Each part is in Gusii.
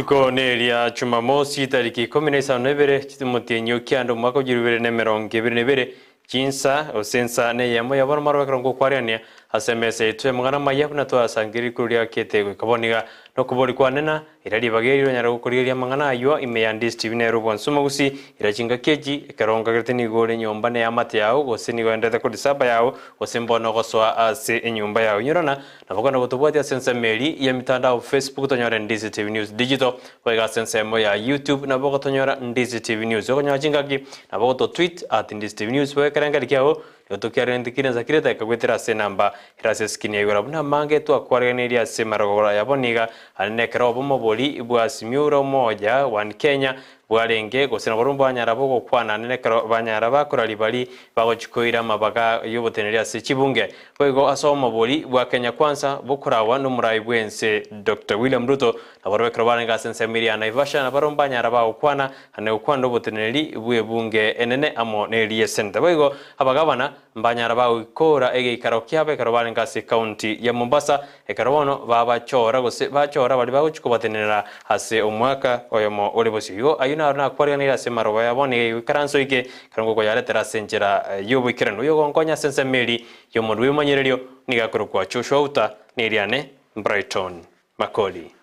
Rituko neria Chumamosi, tariki 12 chimotienyi okianda omwaka o 2022, chinsa gose ensa neyemo ya bono maroro ekero ngokwarerania ase emesa yaito y'amang'ana amaya buna twasangereiri korwa riakete goika bono iga. Nokobori kwane na Ira ribaga erio onyare gokorigereria amang'ana ayio ime ya Ndisi TV nere obwansu omogusi, ira chingaki echi, ekero onkagerete nigo ore nyomba neamate yao, gose nigo oenderete kodisaba yao, gose mbono ogosoa ase enyomba yao. Inyorana, nabo kogenda gotobwatia ase ensemo eri y'emitandao Facebook tonyore Ndisi TV News Digital, boigo ase ensemo ya YouTube nabo ogotonyora Ndisi TV News. Okonyora chingaki nabo ogototweet at Ndisi TV News boigo ekerengerio kiao Nigo tokiarenete kera ensa kera edageka goetera ase enamba ere ase eskrini ya igoro. Buna amange twakwareganirie ase marogoro aya bono iga, aria nekero obomo boria bwa Simiura omoja one Kenya bwarenge, gose nabarobwo mbanyara bogokwana ande nekero banyara bakora ribari bagochia koira amabaga y'oboteneneri ase chibunge. Boigo ase obomo boria bwa Kenya Kwanza bokorawa nomorai bwense Doctor William Ruto nabarobwo ekero barenge ase ensemo eria ya Naivasha nabarobwo mbanyara bagokwana Ane gokwana oboteneneri bw'ebunge enene amo neri y'eseneta. Boigo abagabana mbanyara bagoikora egeikaro kiabo ekero barenge ase ekaunti ya Mombasa, ekero bono babachora gose bachora baria bagochia kobatenenera ase omwaka oyomo ore bosio. Igo ayio naro nakwariganirie ase amaroba ya bono iga egoikaranso eke ekero ngokoyaretera ase enchera y'oboikeranu. Oyogonkonya ase ensemo eri y'omorwei bw'emanyererio nigo akorokwa Joshua Outa, neriane Brighton Makori.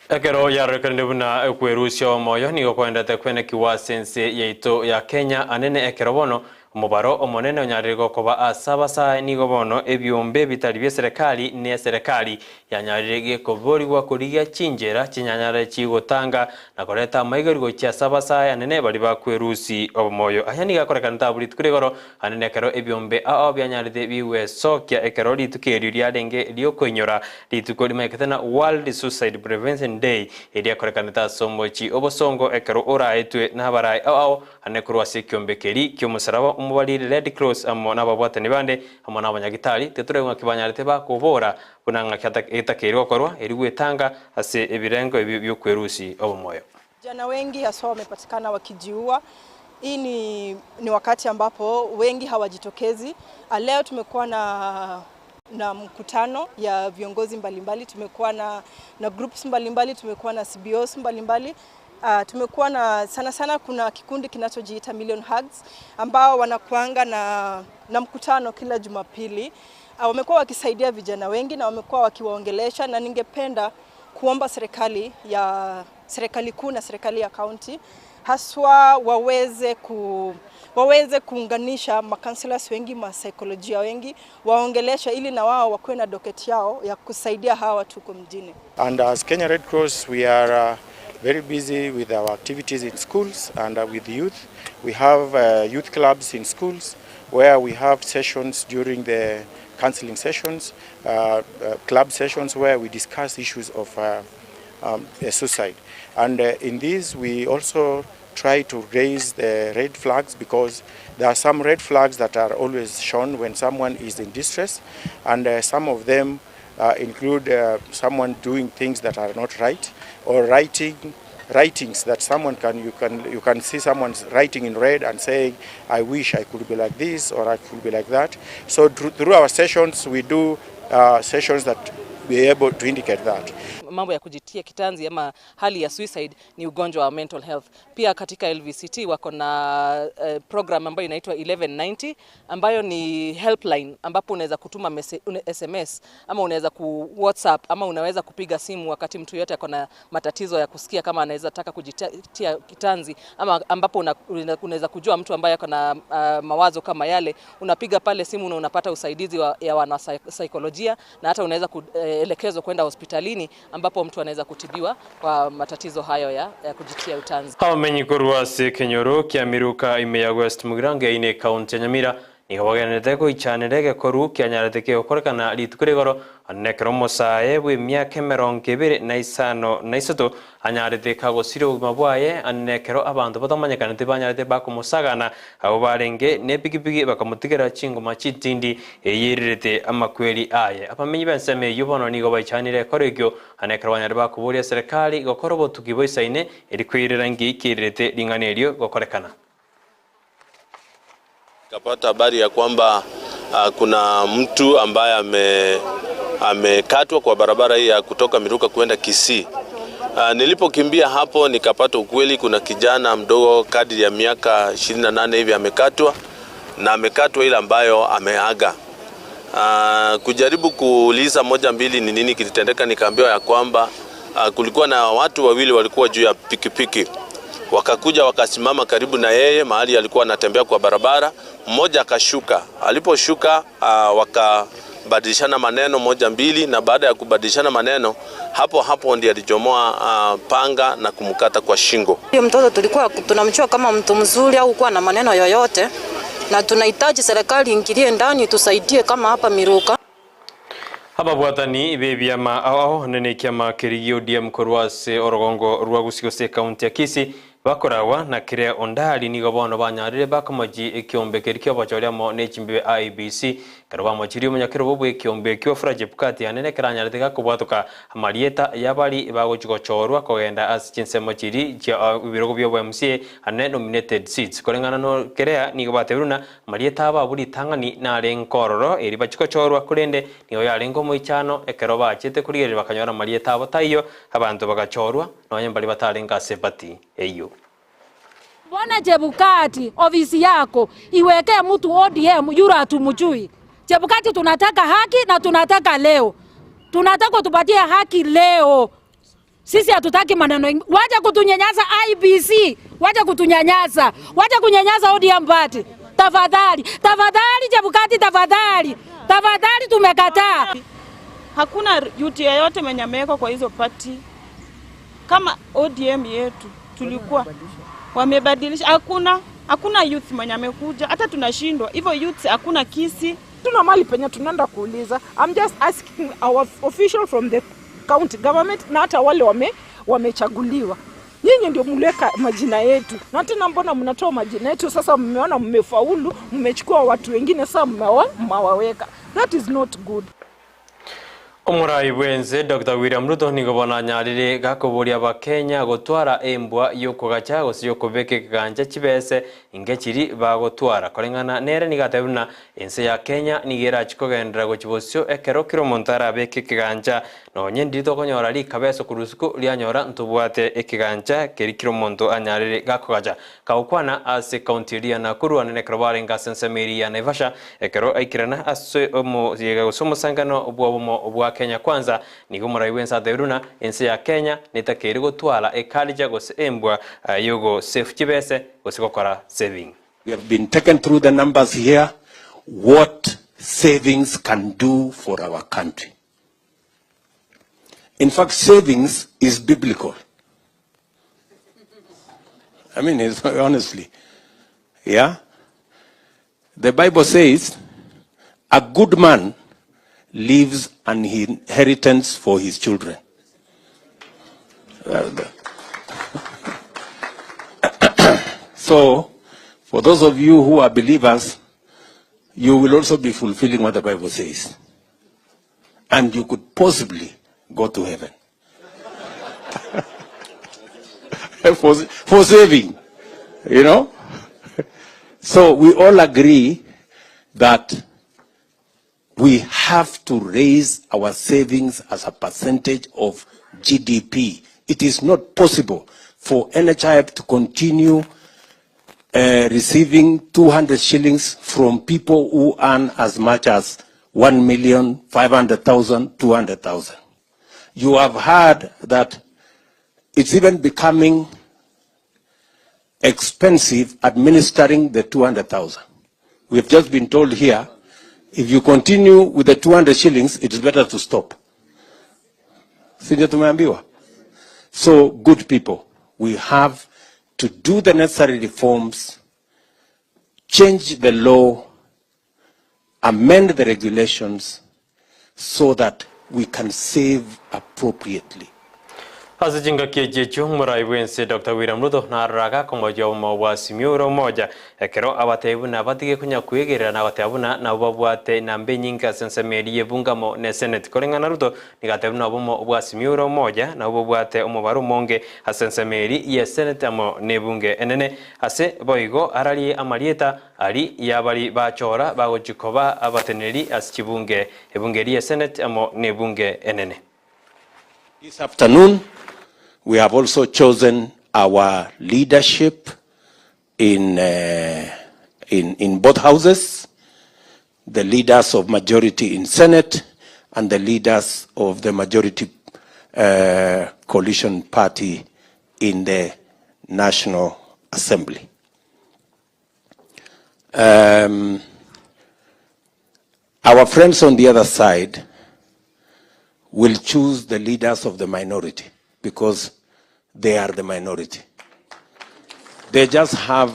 Ekero yarorekanire buna okwerusia omoyo nigo kwaendete kwenekigwa ase ense yaito ya Kenya anene ekero bono Omobaro omonene onyarire gokoba ase abasae nigo bono ebiombe bitari bi'eserekari na eserekari yanyarire gekoborigwa korigia chinchera chinyanyare chigotanga na koreta amaigori gochia ase abasae anene baria bakwerusi obomoyo. Aya nigo akorekanete abwo rituko rigoro anene ekero ebiombe ao bianyarete bigwesokia ekero rituko erio riarenge riokoinyora rituko rimanyekete na World Suicide Prevention Day eriakorekanete ase omochie obosongo ekero oraetwe nabarai ao ao Ane korwa ase ekiombe keria ki'omosaraba omobariri Red Cross amo nababwatani bande amo nabanyagitari, titoraigwa ng'aki banyarete bakobora buna ng'aki etakeire gokorwa erio gwetanga ase ebirengo ebio bi'okwerusia obomoyo. Vijana wengi haswa wamepatikana wakijiua. Hii ni, ni wakati ambapo wengi hawajitokezi. Leo tumekuwa na na mkutano ya viongozi mbalimbali, tumekuwa na, na groups mbalimbali, tumekuwa na CBOs mbalimbali. Uh, tumekuwa na sana sana, kuna kikundi kinachojiita Million Hugs ambao wanakuanga na, na mkutano kila Jumapili. Uh, wamekuwa wakisaidia vijana wengi na wamekuwa wakiwaongelesha, na ningependa kuomba serikali ya serikali kuu na serikali ya kaunti haswa waweze, ku, waweze kuunganisha macounselors wengi, masaikolojia wengi waongelesha, ili na wao wakuwe na docket yao ya kusaidia hawa watu huko mjini. And as Kenya Red Cross we are uh, very busy with our activities in schools and uh, with youth. We have uh, youth clubs in schools where we have sessions during the counseling sessions, uh, uh, club sessions where we discuss issues of uh, um, suicide. And uh, in these we also try to raise the red flags because there are some red flags that are always shown when someone is in distress and uh, some of them uh, include uh, someone doing things that are not right or writing writings that someone can you can you can see someone's writing in red and saying I wish I could be like this or I could be like that so through our sessions we do uh, sessions that be able to indicate that mambo ya kujitia kitanzi ama hali ya suicide ni ugonjwa wa mental health. Pia katika LVCT wako na uh, program ambayo inaitwa 1190 ambayo ni helpline ambapo unaweza kutuma SMS ama unaweza ku WhatsApp ama unaweza kupiga simu wakati mtu yote ako na matatizo ya kusikia kama anaweza taka kujitia kitanzi ama ambapo una, unaweza kujua mtu ambaye ako na uh, mawazo kama yale, unapiga pale simu na unapata usaidizi wa, ya wanasaikolojia na hata unaweza kuelekezwa kwenda hospitalini ambapo mtu anaweza kutibiwa kwa matatizo hayo ya, ya kujitia utanzi. Abamenyi korwa ase ekenyoro kia Miruka ime ya West Mugirango ime ekaunti ya Nyamira nigo bagendererete goichanera egekoru kianyarete kegokorekana rituko rigoro Onye ekero omosae bw'emiaka 26 na isato anyarete kagosiria obogima bwaye, ande nekero abanto batamanyekaneti banyarete bakomosagana, abwo barenge nepigipigi bakamotigera chingoma chintindi eyiererete amakweri aye. Abamenyi b'ensemo eyio bono nigo baichanire ekero ekio, ande ekero banyarete bakoboria serikali gokora obotuki boisaine eri koirera nki kiererete ring'ana erio gokorekana. Nikapata habari ya kwamba kuna mtu ambaye ame amekatwa kwa barabara hii ya kutoka Miruka kwenda Kisii. Nilipokimbia hapo nikapata ukweli, kuna kijana mdogo kadri ya miaka 28 hivi amekatwa na amekatwa ile ambayo ameaga. Kujaribu kuuliza moja mbili ni nini kilitendeka, nikaambiwa ya kwamba kulikuwa na watu wawili walikuwa juu ya pikipiki wakakuja wakasimama karibu na yeye mahali alikuwa anatembea kwa barabara. Mmoja akashuka, aliposhuka wakabadilishana maneno moja mbili, na baada ya kubadilishana maneno hapo hapo ndiye alichomoa panga na kumkata kwa shingo. Huyo mtoto tulikuwa tunamjua kama mtu mzuri au kuwa na maneno yoyote, na tunahitaji serikali ingilie ndani tusaidie kama hapa Miruka. Ababwatani b'ebiama ao ao nene ekiama keria gia ODM korwa ase orogongo rwa Gusii gose ekaunti ya Kisii bakoragwa na keria Ondari nigo bono banyarire bakomochi ekiombe keria kia obochori amo ne chimbibe IEBC ekero bamochirie omonyakerobo bwe ekiombe ekio Wafula Chebukati anene ekero anyarete gakobwatoka amarieta yabari bagochi gochorwa kogenda ase chinsemo chiria chia ebirogo bia obo MCA ane nominated seats koreng'ana no keria nigo batebire buna Amarieta abo abwo ritang'ani narenge ororo, erio bachie gochorwa, korende nigo yarenge omoichano ekero bachete korigereria bakanyora amarieta abo taiyo, abanto bagachorwa, nonya mbaria batarenge ase ebati eyio. Mbona Chebukati ofisi yako iwekee mtu ODM yule hatumjui? Chebukati tunataka haki na tunataka leo. Tunataka utupatie haki leo. Sisi hatutaki maneno mengi. Wacha kutunyanyasa IEBC, wacha kutunyanyasa, wacha kunyanyasa ODM party. Tafadhali, tafadhali Chebukati, tafadhali. Tafadhali tumekataa. Hakuna youth yeyote mwenye amewekwa kwa hizo party kama ODM yetu tulikuwa wamebadilisha, hakuna hakuna youth mwenye amekuja, hata tunashindwa hivyo youth, hakuna Kisii. Tuna mali penye tunaenda kuuliza. I'm just asking our official from the county government na hata wale wame wamechaguliwa. Nyinyi ndio mliweka majina yetu, na tena mbona mnatoa majina yetu? Sasa mmeona mmefaulu, mmechukua watu wengine, sasa mmewaweka. That is not good. Omorai bw'ense Doctor William Ruto nigo bono anyarire gakoboria abakenya gotwara embwa y'okogacha gose y'okobeka ekegancha chibese inke chiri bagotwara. Koreng'ana nere nigo atebire buna ense ya Kenya nigo erachi kogenderera gochia bosio ekero kera omonto arabeke ekegancha nonye ndiri tokonyora rikabeso korwa isiko rianyora ntobwate ekegancha keri kera omonto anyarire gakogacha. Kagokwana ase ekaunti eria ya Nakuru anene ekero barenge ase ensemo eria ya Naivasha ekero aikerana ase omoyega gose omosangano bw'obomo bwa Kenya Kwanza, nigo omorai bw'ense atebirie buna ense ya Kenya netakeire gotwara eculture gose embwa yogo save chibese gose gokora saving. We have been taken through the numbers here what savings can do for our country. In fact, savings is biblical. I mean, it's, honestly. Yeah? The Bible says, a good man leaves an inheritance for his children. So, for those of you who are believers, you will also be fulfilling what the Bible says. And you could possibly go to heaven. For saving, you know? So we all agree that we have to raise our savings as a percentage of GDP. It is not possible for NHIF to continue receiving 200 shillings from people who earn as much as 1,500,000, 200,000. You have heard that it's even becoming expensive administering the 200,000. We have just been told here, if you continue with the 200 shillings, it's better to stop. Si ndio tumeambiwa? So, good people, we have to do the necessary reforms, change the law, amend the regulations so that we can save appropriately. Ase chingaki echi echio, omorai bw'ense Doctor William Ruto narore agakomochia obomo bwa Azimio ore Umoja, ekero abatebi buna batige konya kwegerera na goteba buna nabwo babwate enamba enyinge ase ensemo eria y'ebungamo ne Senate. Koreng'ana na Ruto, nigo ateba buna obomo bwa Azimio ore Umoja nabwo bobwate omobaro omonge ase ensemo eria ye Senate amo nebunge enene. Ase boigo ararie amarieta aria y'abari bachora bagochia koba abateneneri ase chibunge, ebunge eria ye Senate amo nebunge enene. This afternoon, we have also chosen our leadership in, uh, in, in both houses, the leaders of majority in Senate and the leaders of the majority uh, coalition party in the National Assembly. Um, our friends on the other side will choose the leaders of the minority because they are the minority. They just have,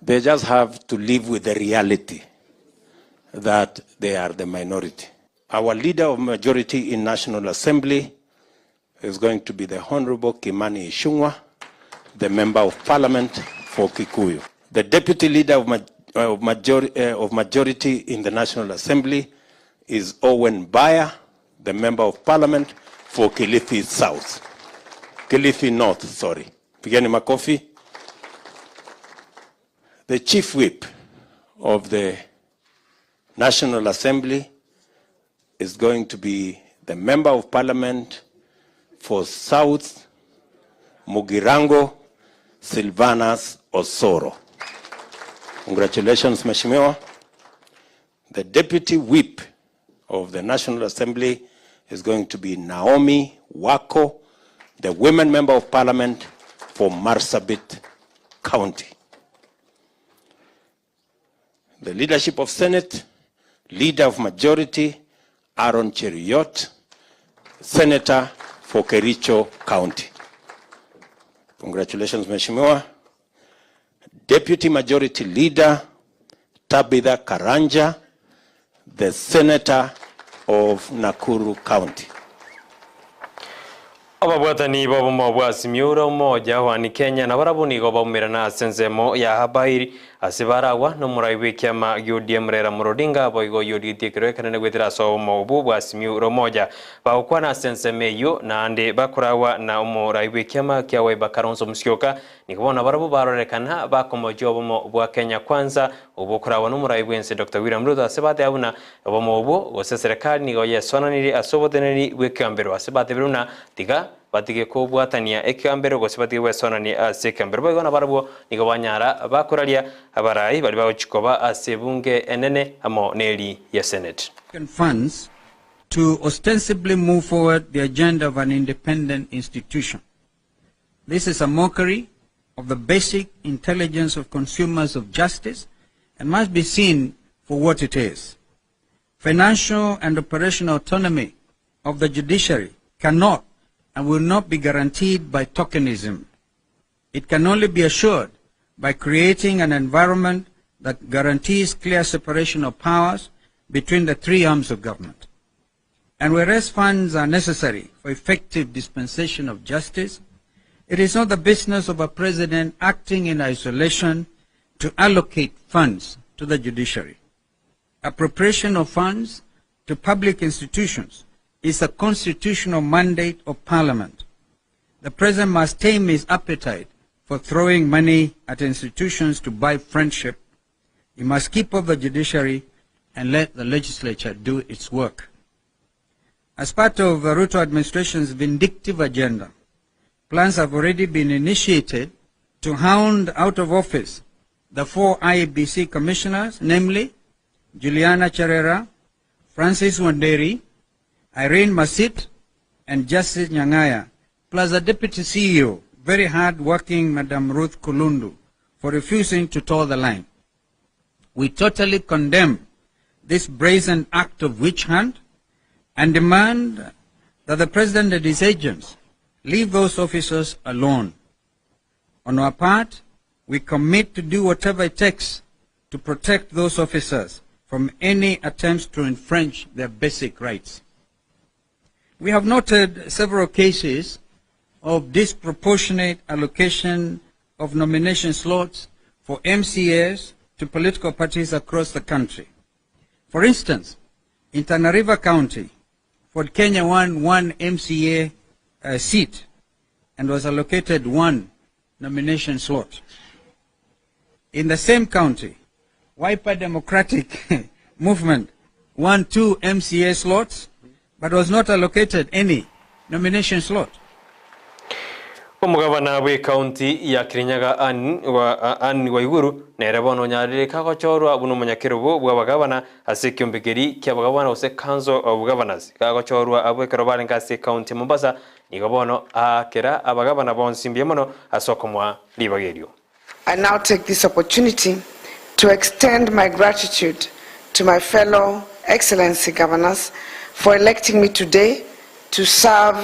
they just have to live with the reality that they are the minority. Our leader of majority in National Assembly is going to be the Honorable Kimani Ichung'wah, the Member of Parliament for Kikuyu. The deputy leader of, ma of, major of majority in the National Assembly is Owen Baya, the Member of Parliament for Kilifi South. Kilifi North, sorry. Pigeni makofi. The Chief Whip of the National Assembly is going to be the Member of Parliament for South Mugirango, Silvanus Osoro. Congratulations, Mheshimiwa. The Deputy Whip of the National Assembly is going to be Naomi Wako, the Women Member of Parliament for Marsabit County. The leadership of Senate, Leader of Majority, Aaron Cheruiyot, Senator for Kericho County. Congratulations, Mheshimiwa. Deputy Majority Leader, Tabitha Karanja, the Senator of Nakuru County. Ababwatani b'obomo bwa Azimio la Umoja One Kenya nabarabwo nigo baumerana ase ensemo ya Habairi ase baragwa nomorai bw'ekiama gia-ODM Raila Amolo Odinga boigo oyio origetie ekero ekenene goetera ase obomo obwo bwa Azimio la Umoja. Bagokwana ase ensemo eyio naende bakoragwa na omorai bw'ekiama kia Wiper Kalonzo Musyoka nigo bono nabarabwo barorekana bakomochia obomo bwa Kenya Kwanza obwo okoragwa nomorai bw'ense Doctor William Ruto ase bateba buna Obomo obwo, gose eserekari nigo yesoananirie ase oboteneneri bw'ekegambero ase batebire buna tiga batige kobwatania ekegambero gose batige gwesoanania ase ekegambero. Boigo nabarabwo nigo banyara bakoraria abarai baria bagochia koba ase ebunge enene amo neri ya Senate. Funds to ostensibly move forward the agenda of an independent institution. This is a mockery of the basic intelligence of consumers of justice and must be seen for what it is. Financial and operational autonomy of the judiciary cannot and will not be guaranteed by tokenism. It can only be assured by creating an environment that guarantees clear separation of powers between the three arms of government. And whereas funds are necessary for effective dispensation of justice, it is not the business of a president acting in isolation to allocate funds to the judiciary. Appropriation of funds to public institutions is a constitutional mandate of parliament. The president must tame his appetite for throwing money at institutions to buy friendship. He must keep off the judiciary and let the legislature do its work. As part of the Ruto administration's vindictive agenda, plans have already been initiated to hound out of office the four IEBC commissioners, namely Juliana Cherera, Francis Wanderi, Irene Masit, and Justice Nyang'aya, plus the deputy CEO, very hard-working Madam Ruth Kulundu, for refusing to toe the line. We totally condemn this brazen act of witch hunt and demand that the president and his agents leave those officers alone. On our part, we commit to do whatever it takes to protect those officers from any attempts to infringe their basic rights. We have noted several cases of disproportionate allocation of nomination slots for MCAs to political parties across the country. For instance, in Tana River County, Ford Kenya won one MCA uh, seat and was allocated one nomination slot. In the same county, Wiper Democratic Movement won two MCA slots but was not allocated any nomination slot. Omogabana bw'ekaunti ya Kirinyaga Ann Ann Waiguru nere bono onyarire kagochorwa buna omonyakerobo bw'abagabana ase ekiombe keria ki'abagabana gose Council of Governors. Kagochorwa abwo ekero barenge ase ekaunti ya Mombasa nigo bono aakera abagabana bonsi mbuya mono ase okomoa ribaga erio. I now take this opportunity to extend my gratitude to my fellow Excellency Governors for electing me today to serve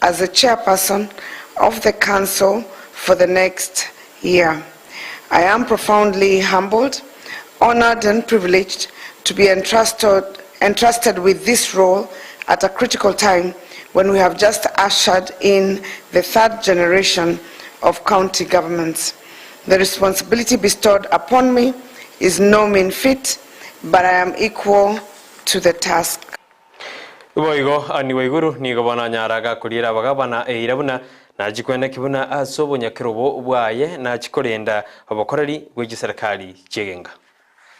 as the chairperson of the Council for the next year. I am profoundly humbled, honored and privileged to be entrusted, entrusted with this role at a critical time when we have just ushered in the third generation of county governments. The responsibility bestowed upon me is no mean feat, but I am equal to the task. Boigo Anne Waiguru nigo bono anyara gakoriera abagabana eira buna nachikweneki buna ase obonyakerobo bwaye nachikorenda obokoreri bwe chiserikali chiegenga.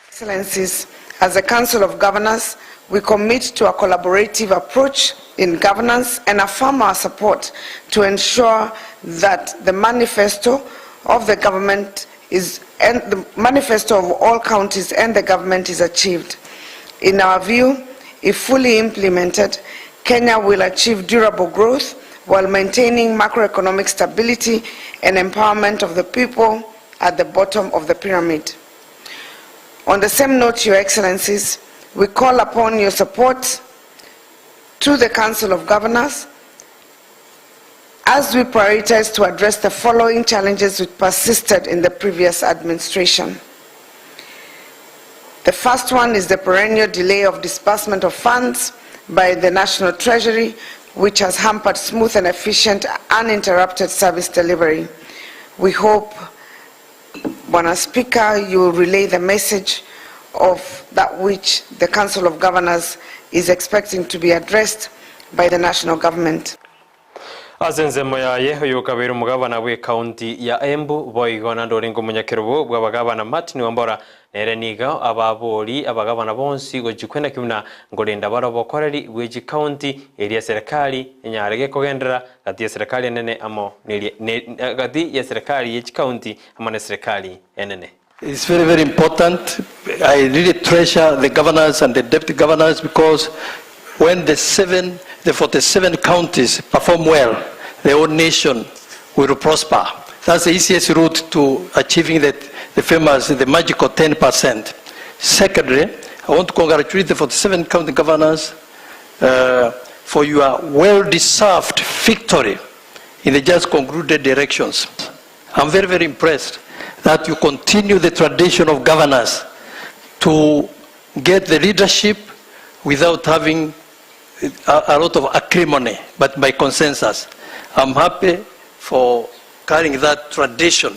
Excellencies, as a Council of Governors, we commit to a collaborative approach in governance and affirm our support to ensure that the manifesto of the government is and the manifesto of all counties and the government is achieved. In our view, if fully implemented, Kenya will achieve durable growth while maintaining macroeconomic stability and empowerment of the people at the bottom of the pyramid. On the same note, Your Excellencies, we call upon your support to the Council of Governors as we prioritize to address the following challenges which persisted in the previous administration. The first one is the perennial delay of disbursement of funds by the National Treasury, which has hampered smooth and efficient uninterrupted service delivery. We hope, Bwana Speaker, you will relay the message of that which the Council of Governors is expecting to be addressed by the national government. Ase ensemo yaye, oyokabeire omogabana bw'ekaunti ya Embu, boigo naende orenge omonyakerogo bw'abagabana Martin Wambora, nere nigo ababori abagabana bonsi gochia kwenaki buna nkorenda bare obokoreri bwe chikaunti eria eserekari enyare gekogenderera gati y'eserekari enene amo neria gati y'eserekari ye chikaunti amo neserekari enene. It's very, very important. I really treasure the governors and the deputy governors because when the, seven, the 47 counties perform well, the whole nation will prosper. That's the easiest route to achieving the, the famous, the magical 10%. Secondly, I want to congratulate the 47 county governors uh, for your well-deserved victory in the just concluded elections. I'm very, very impressed that you continue the tradition of governors to get the leadership without having a, a lot of acrimony, but by consensus. I'm happy for carrying that tradition.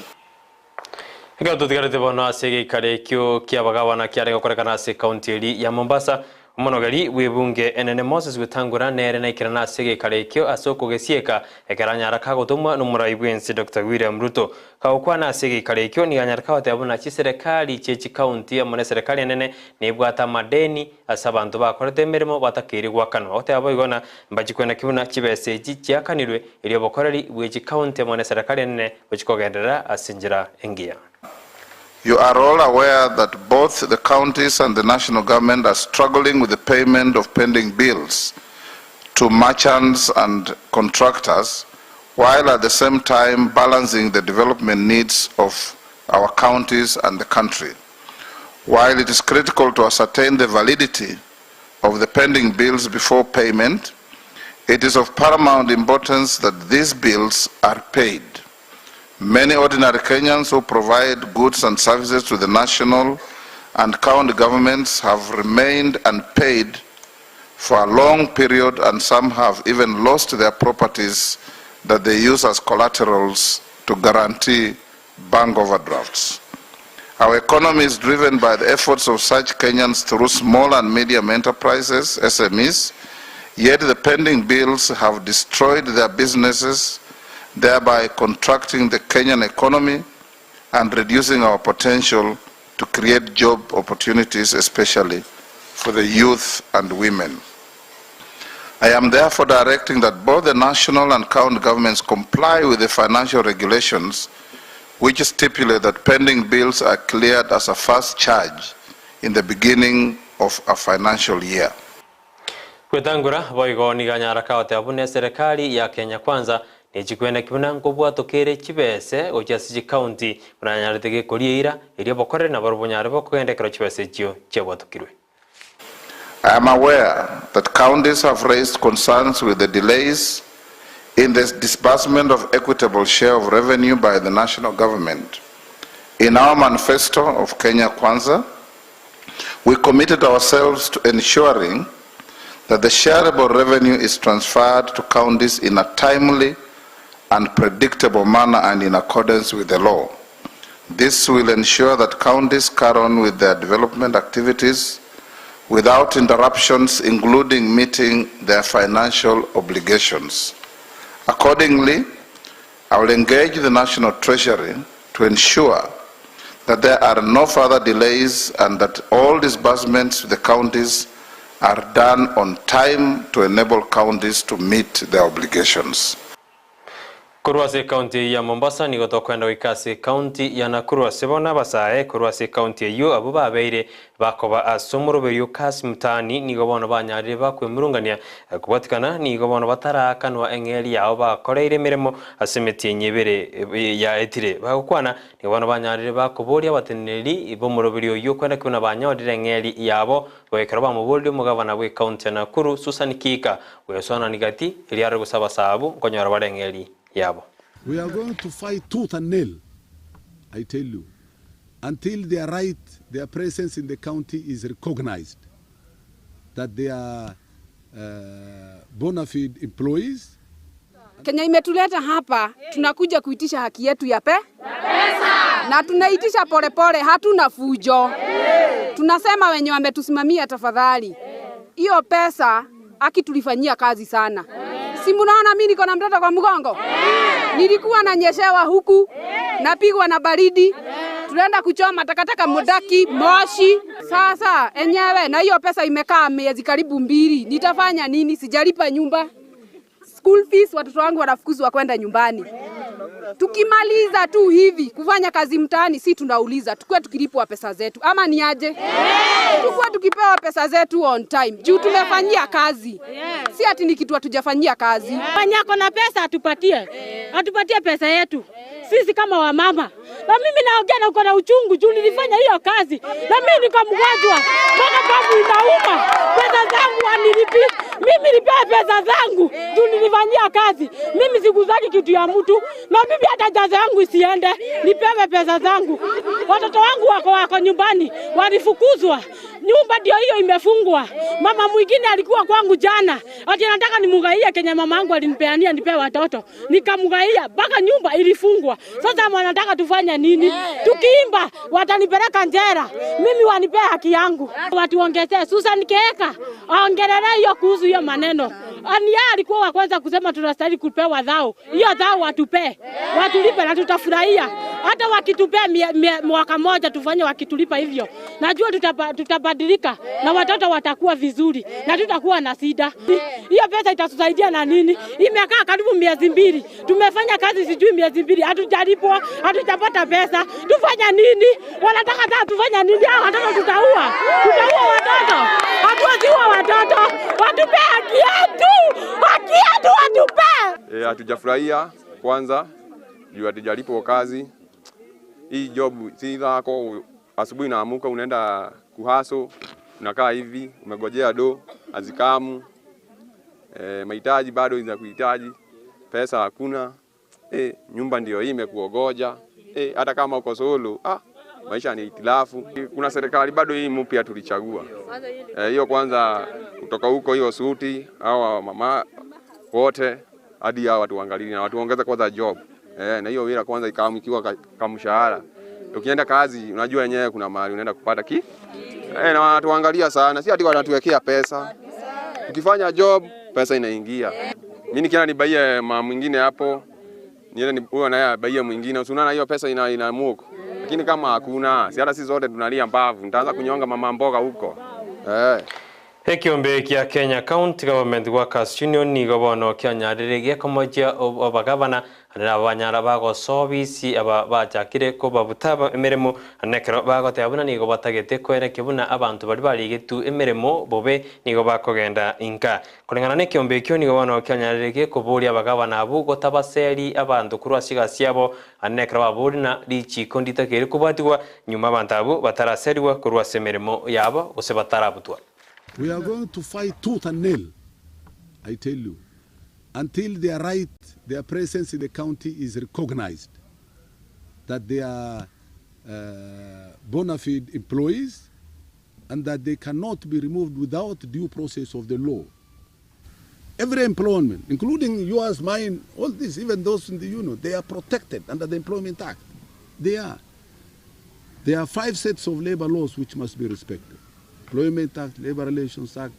Ekero totigarete bono ase egeikaro ekio ki'abagabana kiare gokorekana ase ekaunti eria ya Mombasa, Omonogeri bw'ebunge enene Moses Wetangula nere naikerane ase egeikaro ekio ase okogesieka ekero anyara kagotomwa nomorai bw'ense Doctor William Ruto. Kagokwana ase egeikaro ekio nigo anyare kagoteba buna chiserekari chie chikaunti amo neserekari enene nebwate amadeni ase abanto bakorete emeremo batakeire goakanwa. Agoteba boigo ng'a mbachikwena ki buna chibesa echi chiakanirwe erio obokoreri bwe chikaunti amo neserekari enene gochikogenderera ase enchera engiya. You are all aware that both the counties and the national government are struggling with the payment of pending bills to merchants and contractors, while at the same time balancing the development needs of our counties and the country. While it is critical to ascertain the validity of the pending bills before payment, it is of paramount importance that these bills are paid. Many ordinary Kenyans who provide goods and services to the national and county governments have remained unpaid for a long period and some have even lost their properties that they use as collaterals to guarantee bank overdrafts. Our economy is driven by the efforts of such Kenyans through small and medium enterprises, SMEs, yet the pending bills have destroyed their businesses, thereby contracting the Kenyan economy and reducing our potential to create job opportunities, especially for the youth and women. I am therefore directing that both the national and county governments comply with the financial regulations which stipulate that pending bills are cleared as a first charge in the beginning of a financial year. Gwetangura, boigo nigo anyara kagoteba buna eserekari ya Kenya Kwanza nechikwena ki buna nkobwatoka ere chibese gochia ase chikaunti buna yanyarete gekoria eira erio obokoreri nabarobwo bonyare bokogenda ekero chibesa echio chiabwatokirwe. I am aware that counties have raised concerns with the delays in the disbursement of equitable share of revenue by the national government. In our manifesto of Kenya Kwanza, we committed ourselves to ensuring that the shareable revenue is transferred to counties in a timely and predictable manner and in accordance with the law. This will ensure that counties carry on with their development activities without interruptions, including meeting their financial obligations. Accordingly, I will engage the National Treasury to ensure that there are no further delays and that all disbursements to the counties are done on time to enable counties to meet their obligations. Korwa ase ekaunti ya Mombasa nigo tokoenda goika ase ekaunti ya Nakuru ase bono abasae korwa ase ekaunti eyio abwo babeire bakoba ase omoroberio Kassim Mtaani nigo bono banyarire bakwemurungania kobwatikana nigo bono bataraakanwa eng'eria yabo bakoreire emeremo ase emetienyi ebere yaetire bagokwana nigo bono banyarire bakoboria abateneneri b'omoroberio oyio kwenda ki buna banyorire eng'eria yabo Goika ekero bamoboririe omogavana bw'ekaunti ya Nakuru, Susan Kihika, gwesoanania gati, erio arore gose abasabu nkonyora bare eng'eria yabo. We are going to fight tooth and nail, I tell you, until their right, their presence in the county is recognized, that they are bona fide employees. Kenya imetuleta hapa, tunakuja kuitisha haki yetu ya pe pesa, na tunaitisha polepole, hatuna fujo. Tunasema wenye wametusimamia, tafadhali, hiyo pesa aki tulifanyia kazi sana. Si mnaona mimi niko na mtoto kwa mgongo? Nilikuwa nanyeshewa huku, napigwa na baridi, tunaenda kuchoma takataka Mudaki, Moshi. Sasa enyewe na hiyo pesa imekaa miezi karibu mbili, nitafanya nini? Sijalipa nyumba school fees, watoto wangu wanafukuzwa kwenda nyumbani. Tukimaliza tu hivi kufanya kazi mtaani, si tunauliza tukuwe tukilipwa pesa zetu ama ni aje? Tukuwe tukipewa pesa zetu on time juu tumefanyia kazi, si ati ni kitu hatujafanyia kazi. Mwenye ako na pesa atupatie, atupatie pesa yetu sisi kama wamama. Na mimi naongea na uko na uchungu juu nilifanya hiyo kazi, na mimi niko mgonjwa mpaka babu inauma. Pesa zangu wanilipi mimi, nipewe pesa zangu juu nilifanyia kazi. Mimi sikuzaki kitu ya mtu, na mimi hata jaza yangu isiende, nipewe pesa zangu. Watoto wangu wako nyumbani, walifukuzwa nyumba ndio hiyo imefungwa. Mama mwingine alikuwa kwangu jana, ati anataka nimugaie kenye mama yangu alinipeania nipe watoto, nikamugaia mpaka nyumba ilifungwa. Sasa wanataka tufanye nini? Tukiimba watanipeleka njera, mimi wanipea haki yangu. Watuongezee. Susan Kihika aongelee hiyo kuhusu hiyo maneno. Ani yeye alikuwa wa kwanza kusema tunastahili kupewa dhao. Hiyo dhao watupe, watulipe na tutafurahia. Hata wakitupea mwaka moja tufanye wakitulipa hivyo, najua tutabadilika na watoto watakuwa vizuri na tutakuwa na shida. Hiyo pesa itatusaidia na nini? Imekaa karibu miezi mbili, tumefanya kazi sijui miezi mbili, hatujalipwa, hatujapata pesa. Tufanya nini? Wanataka hata tufanya nini? Hao watoto tutaua, tutaua watoto, hatuwezi ua watoto. Watupe haki yetu, haki yetu watupe. Hatujafurahia kwanza juu hatujalipwa kazi. Hii job si zako, asubuhi naamuka unaenda kuhaso, unakaa hivi umegojea do azikamu. Mahitaji bado za kuhitaji, pesa hakuna. Nyumba ndio hii imekuogoja. Hata kama uko solo, Maisha ni hitilafu. Kuna serikali bado hii mpya tulichagua hiyo, kwanza kutoka huko hiyo suti hawa mama wote hadi hawa watu waangalie na watu waongeze kwanza job na hiyo wira kwanza ikaamkiwa kamshahara. Ukienda kazi unajua yenyewe kuna mahali unaenda kupata ki na wanatuangalia sana, si ati wanatuwekea pesa. Ukifanya job pesa inaingia. Mimi nikienda nibaie mama mwingine hapo, niende huyo naye abaie mwingine, unaona hiyo pesa ina inamuko. Lakini kama hakuna, si hata sisi zote tunalia mbavu, nitaanza kunyonga mama mboga huko. Ekiombe kia Kenya County Government Workers Union nigo bono kianyarire giakomochia obagavana na abanyara bagosobisi aba bachakire kobabuta emeremo nekero bagoteba buna nigo batagete koerekia buna abantu bari barigetu emeremo bobe nigo bakogenda inka kulingana na ekiombe ekio nigo bono kianyarire gekoboria abagavana abu gotabaseri abanto korwa ase egasi yabo anekero babori na richiko nditakere kobwatigwa nyuma abantu abu bataraserigwa korwa ase emeremo yabo gose batarabutwa. We are going to fight tooth and nail, I tell you, until their right, their presence in the county is recognized, that they are bona fide employees and that they cannot be removed without due process of the law. Every employment, including yours, mine, all this, even those in the union, they are protected under the Employment Act. They are. There are 5 sets of labor laws which must be respected. Employment Act, Labor Relations Act,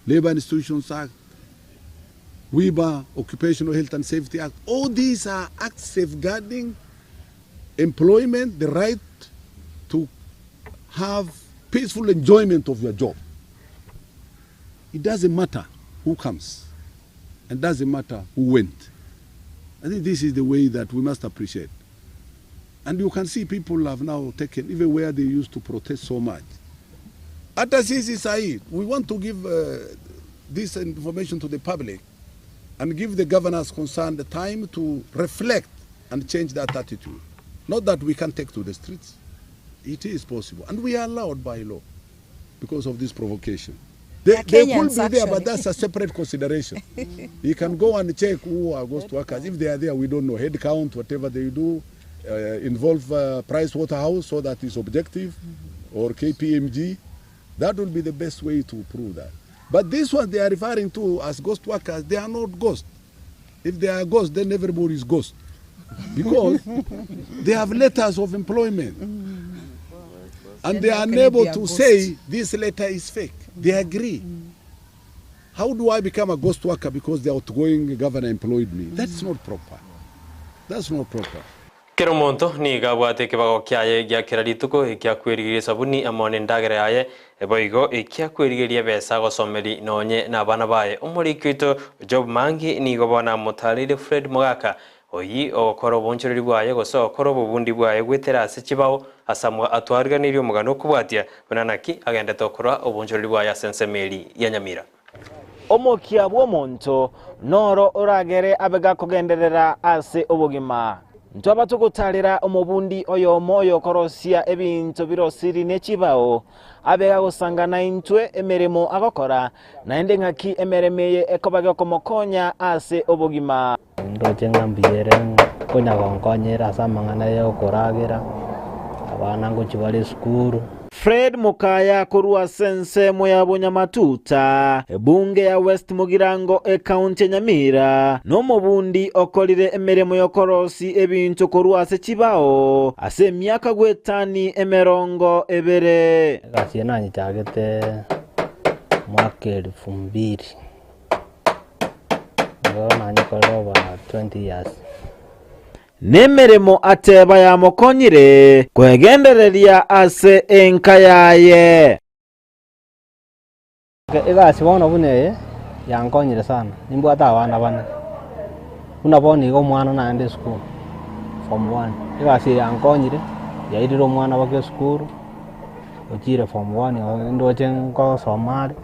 Labor Institutions Act, WIBA, Occupational Health and Safety Act. All these are acts safeguarding employment, the right to have peaceful enjoyment of your job. It doesn't matter who comes, and doesn't matter who went. I think this is the way that we must appreciate. And you can see people have now taken, even where they used to protest so much. Hata sisi sahi, we want to give this information to the public and give the governors concerned the time to reflect and change that attitude. Not that we can take to the streets. It is possible. And we are allowed by law because of this provocation. They could be there, but that's a separate consideration. You can go and check who are ghost workers. If they are there, we don't know. Head count, whatever they do, involve Price Waterhouse so that is objective, or KPMG. That will be the best way to prove that. But this one they are referring to as ghost workers, they are not ghosts. If they are ghosts, then everybody is ghost. Because they have letters of employment. And they are unable to say this letter is fake. They agree. How do I become a ghost worker because the outgoing governor employed me? That's not proper. That's not proper. Kero monto niga bwate kibago kiaye giakera rituko ekiakwerigeria sabuni amone ndagera yaye eboigo ekiakwerigeria besa gosomeri nonye na abana baye omorikito Job Mangi nigo bona mutarire Fred Mugaka oyi okora obonchoreri bwaye gose okora obobundi bwaye gwetera ase chibao asamwa atwariganirie omogano okobwatia bunanaki agendete okora obonchoreri bwaye ase ensemeri ya Nyamira. Omokia bw'omonto noro oragere abega kogenderera ase obogima. Ntwaba tugutarira omubundi oyo omoyo korosia ebinto birosiri n'ekibao abega gusangana intwe emirimo agokora naende ng'aki emeremo eye ekoba giokomokonya ase obogima. Ndoche ng'ambiyere konya gonkonyera ase amang'ana ya okoragira abana ngochibare esukuru. Fred Mukaya korwa sensemo ya Bunyamatuta ebunge ya West Mugirango ekaunti ya Nyamira n'omubundi okorire emirimo y'okorosi ebintu korwa ase chibao ase emiaka gwetani emerongo ebere. Egasi eye nanyichagete mwaka 2000 nigo nanyikorera over 20 years. Nemeremo ateba yamokonyire kwegendereria ase enka yaye. Egasi bono buna eye yankonyire sana nimbwate abana bane buna bono iga omwana naende esukuru form 1 egasi eye yankonyire yairire omwana baka esukuru ochire form 1 ndoche nkosoma are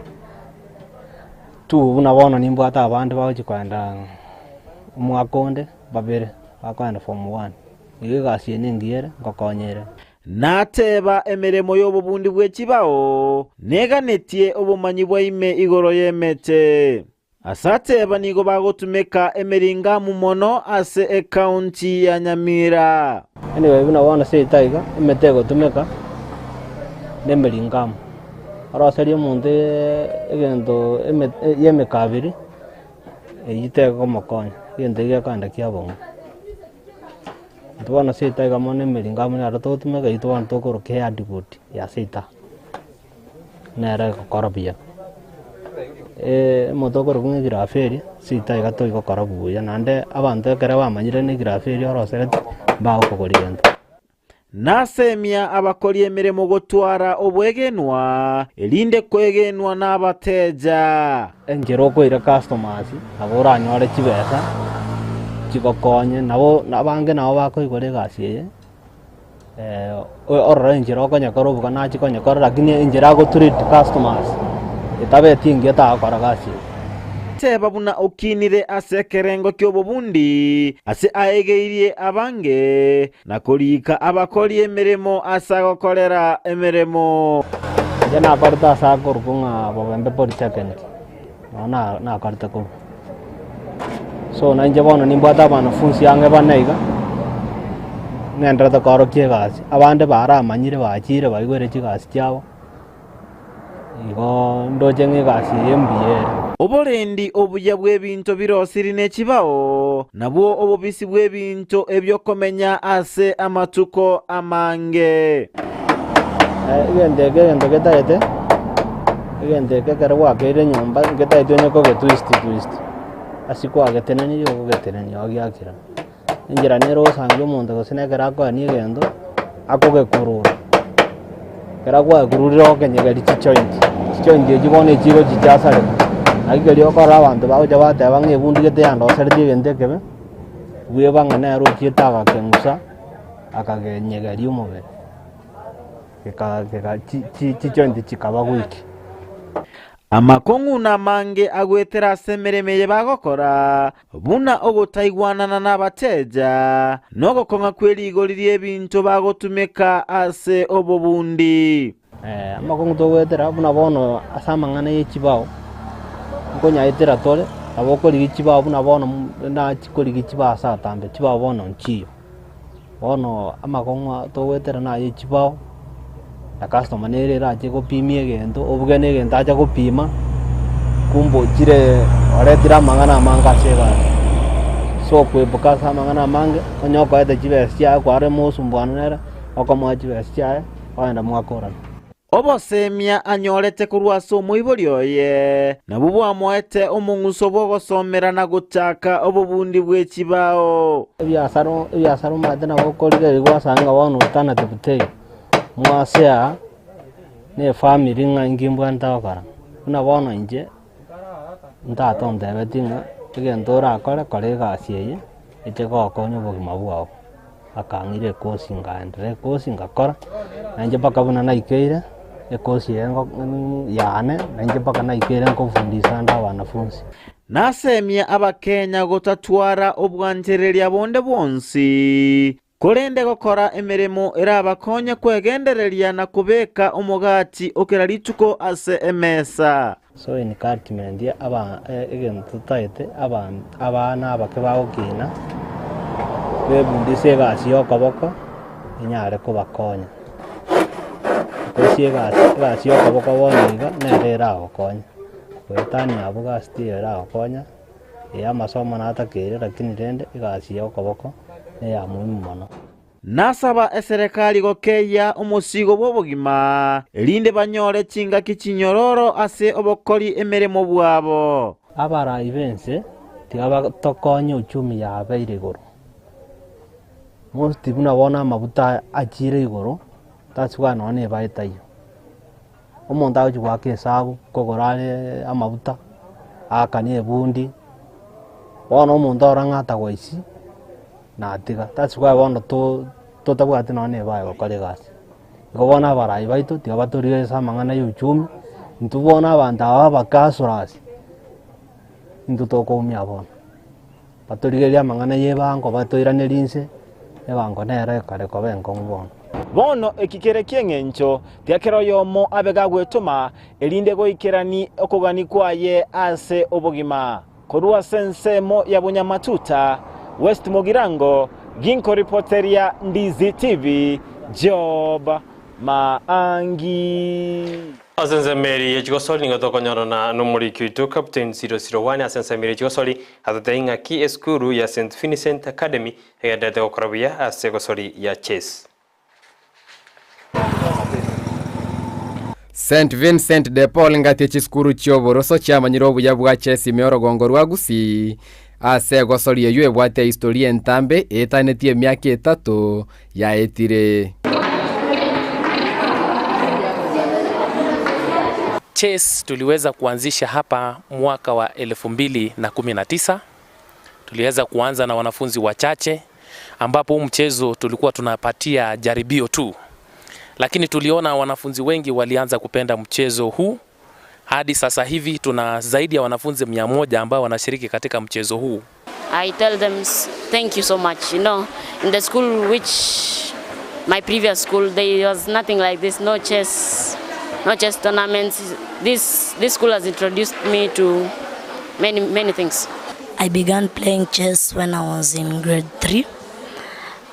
tu buna bono nimbwate abande bagochi koenda omwaka onde babere bakoenda form 1 iga egasi eye nengiyere nkokonyere. Nateba emiremo y'obobundi bw'ekibao neganetie obomanyi bwaime igoro y'emete. Ase ateba nigo bagotumeka emeringamu mono ase ekaunti ya Nyamira. Anyway, buna bono seito iga, emete egotumeka na emeringamu. Oroserie omonto egento eme ya emekabiri, eywo tegomokonya, egento ekio gekogenda kiabong'u. Intwe bono seito iga mono emeringamu nero togotumeka eywo bono tokoroka ehardwood ya seito. Nere egokora buya. Omonto okorokwa ng'a egirafu eria, seito iga toigokora buya naende abanto ekero bamanyire na egirafu eria orosereti, mbagokogoria gento. Nasemia abakori emeremo gotwara obwegenwa, erinde kwegenwa nabateja. Enchera okoira customers nabo oranyore chibesa chigokonye, nabo abange nabo bakoigora egasi eye. Orore enchera okonyekora obuga nachia konyekora lakini enchera ago treat customers etabeti engiya tagokora gasi eye. Teba buna okinire ase ekerengo ki'obobundi, ase aegeirie abange, na korika abakori emeremo ase agokorera emeremo. Inche nakorete ase akorokwa ng'a Bobembe Polytechnic, noo na nakorete korwa. So na inche bono nimbwate abanafunsi ang'e bane iga, ng'enderete koorokia egasi, abande baramanyire bachire baigwere chigasi chiabo, igo ndoche ng'a egasi eye mbuya ere. Oborendi obuya bw'ebinto birosiri ne chibao, nabwo obobisi bw'ebinto ebi'okomenya ase amatuko amange. Egento eke egento getagete, egento eke ekero gwakeire nyomba ngetagete onye kogetwist twist, ase kwagetenenirie okogetenenia ogiakera. Enchera nere ogosangia omonto gose na ekero akoenia egento, akogekurura, ekero gwakururire okenyegeria chijoint, chijoint echio bono echigochi chiasareka. Naki keria okorora abanto bagocha bateba ng'a ebundi gete yandoseretie egento ekebe, bweba ng'a nere ochiete agakeng'usa, akagenyegeria omobere, geka geka chi chi chijoint chikaba weak. Amakong'u namange agwetera ase emeremo eye bagokora, buna ogotaigwanana nabateja, na ogokong'a kwe rigori ri'ebinto bagotumeka ase obobundi. Amakong'u togoetera buna bono ase amang'ana ye chibao, nkonyaetera tore, nabo okorigia chibao buna bono nachia korigia chibao ase atambe, chibao bono nchiyo. Bono amakong'u togoetera naye chibao, na customer nere erache gopimia egento, obuge na egento acha gopima, kumbe ochire oretire amang'ana amange ase egari. So okoepuka ase amang'ana amange, onye okoete chibesa chiaye kware mosumbuana nere, okomoa chibesa chiaye, ogenda mwakorana. Obosemia anyorete korwa ase omoibori oye nabwo bwamoete omong'uso bw'ogosomera na gochaka obobundi bwe chibao. Ebiasara ebiasara omanyete nabo okorigereria gwasanga ng'a bono alternative teiyo, mwase aa na efamiri ng'a inki mbwenerete gokora. Buna bono inche, ntata ontebetie ng'a egento orakore kora egasi eye, eche gokonya obogima bwao. Akang'ira ekosi nkaenderera ekosi ngakora, na inche mpaka buna naikeire, ekosi eye ngo yane, na inche mpaka naikeire nkofundisa ande abanafunsi. Nasemie Abakenya gotatwara obwanchereria bonde bwonsi, korende gokora emeremo erabakonye kwegendereria na kobeka omogati o kera rituko ase emesa. So encouragement aba egento totaete aba abana abake bagokina, bebundise egasi ya okoboko, enyare kobakonya. Gose egasi egasi ya okoboko bono iga, nere eragokonye, goetania abwo gasi tiyo eragokonya, eya amasomo natakeire lakini rende egasi ya okoboko, neya muhimu mono. Nasaba eserekari gokeyia omosigo bw'obogima, erinde banyore chingaki chinyororo ase obokori emeremo bwabo. Abarai b'ense tiga batokonye uchumi yabeire igoro. Most buna bono amabuta achiire igoro, tasibwa nonya na ebae taiyo. Omonto agochia goaka esabu, kogora are amabuta, aakane ebundi, bono omonto arora ng'a atagwa isi, natiga. That's why bono to totabwati nonya na ebae gokora egasi. Igo bono abarai baito tiga batorigererie ase amang'ana ya uchumi, intwe bono abanto aba abake hustlers, intwe tokoumia bono. Batorigererie amang'ana ya ebango batoiranerie inse, ebango nere ekare koba enkong'u bono. Bono eki kere ki'engencho, tiga kera oyomo abe gagwetoma, erinde goikerani okogania kwaye ase obogima. Korwa ase ensemo ya Bunyamatuta, West Mugirango, ginkoripoteria Ndizi TV, Job Maangi. Ase ensemo eria ye chigosori nigo tokonyorana nomoriki oito Captain 001 ase ensemo eria ye chigosori atotebie ng'aki esukuru ya St Vincent Academy egendererete gokora buya ase egosori ya chess. St Vincent de Paul ngati chisukuru chi'oboroso chiamanyire obuya bwa chess ime orogongo rwa Gusii ase egosori eyio ebwate ehistoria entambe eetanetie emiaka etato yaetire. Chess tuliweza kuanzisha hapa mwaka wa 2019. Tuliweza kuanza na wanafunzi wachache ambapo huu mchezo tulikuwa tunapatia jaribio tu, lakini tuliona wanafunzi wengi walianza kupenda mchezo huu. Hadi sasa hivi tuna zaidi ya wanafunzi 100 ambao wanashiriki katika mchezo huu. I tell them thank you so much. You know, in the school which my previous school, there was nothing like this, no chess, no chess tournaments. This school has introduced me to many, many things. I began playing chess when I was in grade 3,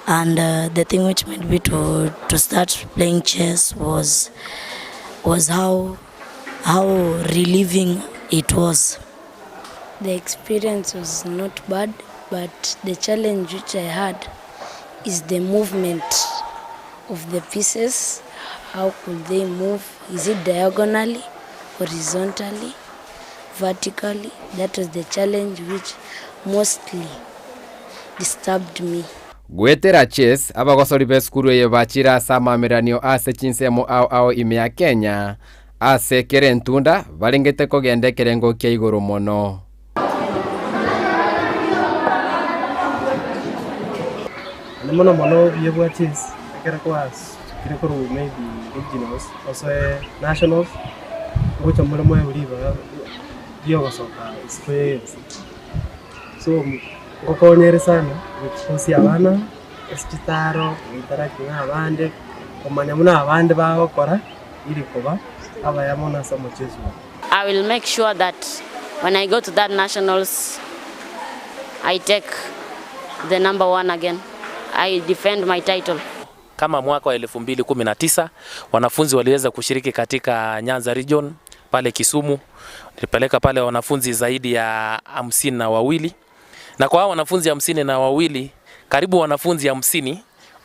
and the thing which made me to start playing chess was how relieving it was. The experience was not bad, but the challenge which I had is the movement of the pieces. How could they move? Is it diagonally, horizontally, vertically? That was the challenge which mostly disturbed me. Gwetera chess abagosori b'esukuru eye bachire ase amameranio ase chinsemo ao ao ime ya Kenya ase kere entunda barengete kogenda ekerengo kia igoro mono. Mono mono buya bwa chess ekero kwasukire korwa maybe regionals ase nationals ngocha more moe ribaga riogosoka isiko ya ense so ngokonyere sana gochikosia abana ase chitaro gointeract na abande komanya buna abande bagokora ili koba abaya mono ase omochezo oyo. I will make sure that when I go to that nationals, I take the number 1 again. I defend my title. Kama mwaka wa 2019 wanafunzi waliweza kushiriki katika Nyanza region pale Kisumu. Nilipeleka pale wanafunzi zaidi ya 52, na kwa hao wanafunzi 52 karibu wanafunzi 50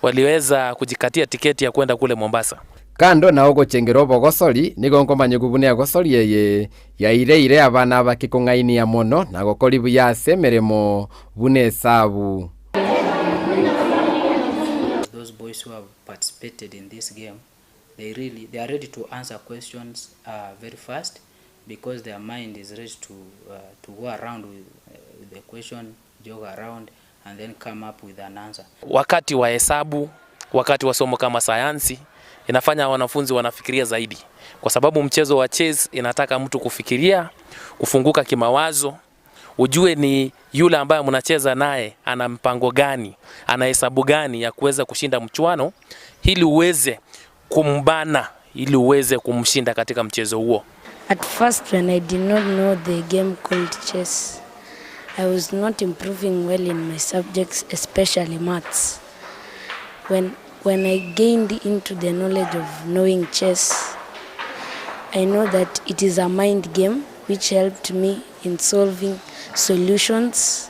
waliweza kujikatia tiketi ya kwenda kule Mombasa. Kando na ogochengera obogosori nigo nkomanya buna egosori eye yaireire abana abakikong'ainia mono na gokori buya ase emeremo buna esabu. Those boys who have participated in this game, they are ready to answer questions very fast because their mind is ready to go around with the question, jog around and then come up with an answer. Wakati wa hesabu, wakati wa somo kama sayansi, inafanya wanafunzi wanafikiria zaidi, kwa sababu mchezo wa chess inataka mtu kufikiria, kufunguka kimawazo, ujue ni yule ambaye mnacheza naye ana mpango gani, ana hesabu gani ya kuweza kushinda mchuano, ili uweze kumbana, ili uweze kumshinda katika mchezo huo. At first when I did not know the game called chess, I was not improving well in my subjects, especially maths. When I gained into the knowledge of knowing chess, I know that it is a mind game which helped me in solving solutions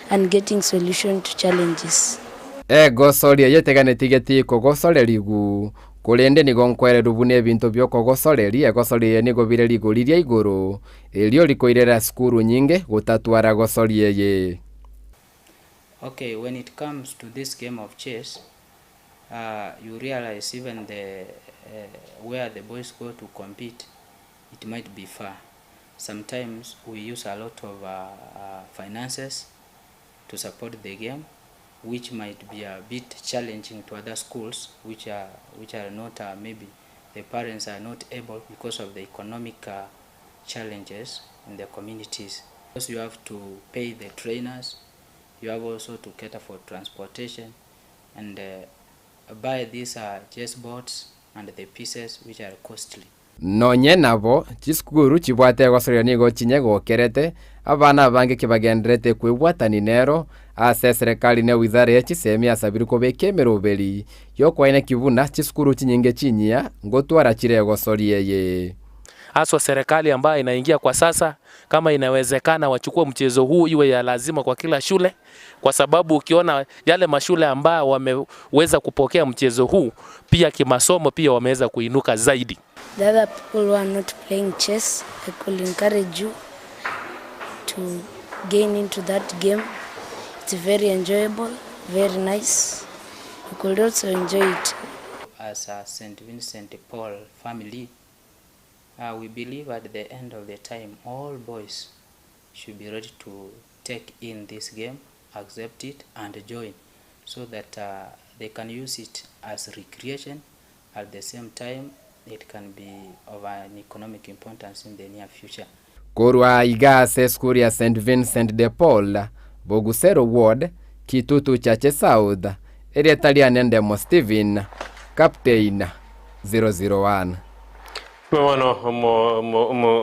and getting solution to challenges. Egosori eye teganetigeti kogosorerigu kurende nigo nkwereru buna ebinto biokogosoreri egosori eye nigo bire rigori ria igoro erio rikoirera sukuru nyinge gotatwara gosori eye. Okay, when it comes to this game of chess, you realize even the where the boys go to compete, it might be far. Sometimes we use a lot of finances to support the game, which might be a bit challenging to other schools, which are not maybe the parents are not able because of the economic challenges in the communities. Because you have to pay the trainers, you have also to cater for transportation, and buy these uh, chess boards and the pieces which are costly. Nonye nabo, chisukuru chibwate egosoria nigo chinyegokerete, abana abange kibagendererete kwebwatani nero, ase eserekari ne wizara ye chisemi yasabirwe kobeka emeroberi y'okoenekia buna chisukuru chinyinge chinyia ngotwara chire egosoria eye. Haswa serikali ambayo inaingia kwa sasa, kama inawezekana wachukue mchezo huu iwe ya lazima kwa kila shule, kwa sababu ukiona yale mashule ambayo wameweza kupokea mchezo huu pia kimasomo pia wameweza kuinuka zaidi. The other people who are not playing chess, I could encourage you to gain into that game. It's very enjoyable, very nice. You could also enjoy it. As a St. Vincent de Paul family, uh, we believe at the end of the time all boys should be ready to take in this game, accept it and join so that uh, they can use it as recreation. At the same time, it can be of an economic importance in the near future. Korwa iga ase esukuru ya St Vincent de Paul, Bogusero Ward, Kitutu Chache South, erieta riane Ndemo Stephen, Captain 001. Bono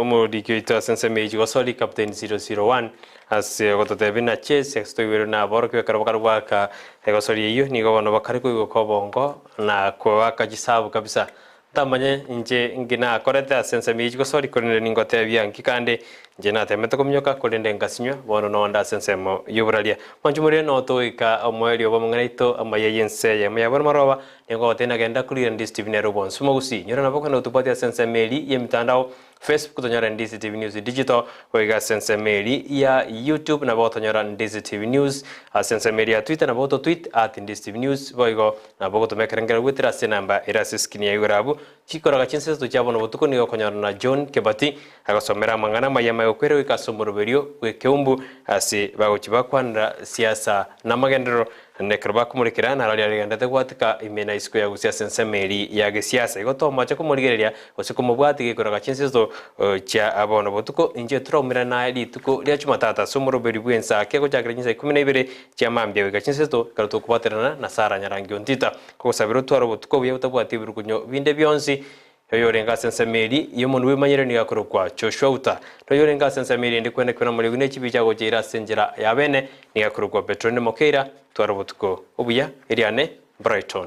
omoriki oito ase ensemo eye chigosori Captain 001 ase ogototebia na chase ase toigwere na aborokigwa ekero bakare goaka egosori eyio nigo bono bakare koigoka obongo na koaka chisabu kabisa. Ntamanye inche nki nakorete ase ensemo eye chigosori korende ningotebia nki kande inche natemete kominyoka korende ngasinywa bono nonde ase ensemo y'oboraria. Mwanche more notogoika omoerio bw'amang'ana aito amaya y'ense eyemo ya bono maroba Nigo goteba nagenda korira Ndisi TV nere obonsi omogusii. Nyora nabo okogenda gotobwatia ase ensemo eri y'emitandao, Facebook tonyore Ndisi TV News Digital, goika ase ensemo eri ya YouTube nabo otonyora Ndisi TV News, ase ensemo eri ya Twitter nabo ototweet at Ndisi TV News, boigo nabo ogotoma ekerengero goetera ase enamba ere ase eskrini ya igoro abwo. Chikoraga chinsa isato chia bono botuko nigo okonyora na John Kebati agosomera amang'ana amaya amaye goika ase omoroberio bw'ekeumbu ase bagochia bakwanera siasa na amagenderero Naende ekero bakomorekera, naro riagenderete gwatika ime na isiko ya gusii ase ensemo eria ya gesiasa. Igo tomoche komorigereria, gose komobwatia gekoraga chinseto chia bono botuko. Inche toraumerane naye rituko ria Chumatatu ase omoroberi bw'ensa ake gochakera chinsa ikomi na ibere chia mambia goika chinseto, ekero tokobwaterana na Sara Nyarangi Ontita. Nkogosabera otware obotuko obuya botabwati ebirugunyo binde bionsi. Oyorenge ase ensemo eria y'omonwa bw'emanyerero nigo akorokwa Joshua Uta, na oyorenge ase ensemo eria ende kwenekwa nomoregu ne chibicha agocha ase enchera y'abene nigo akorokwa Petroni Mokeira. Twara obotuko obuya, eriane Brighton.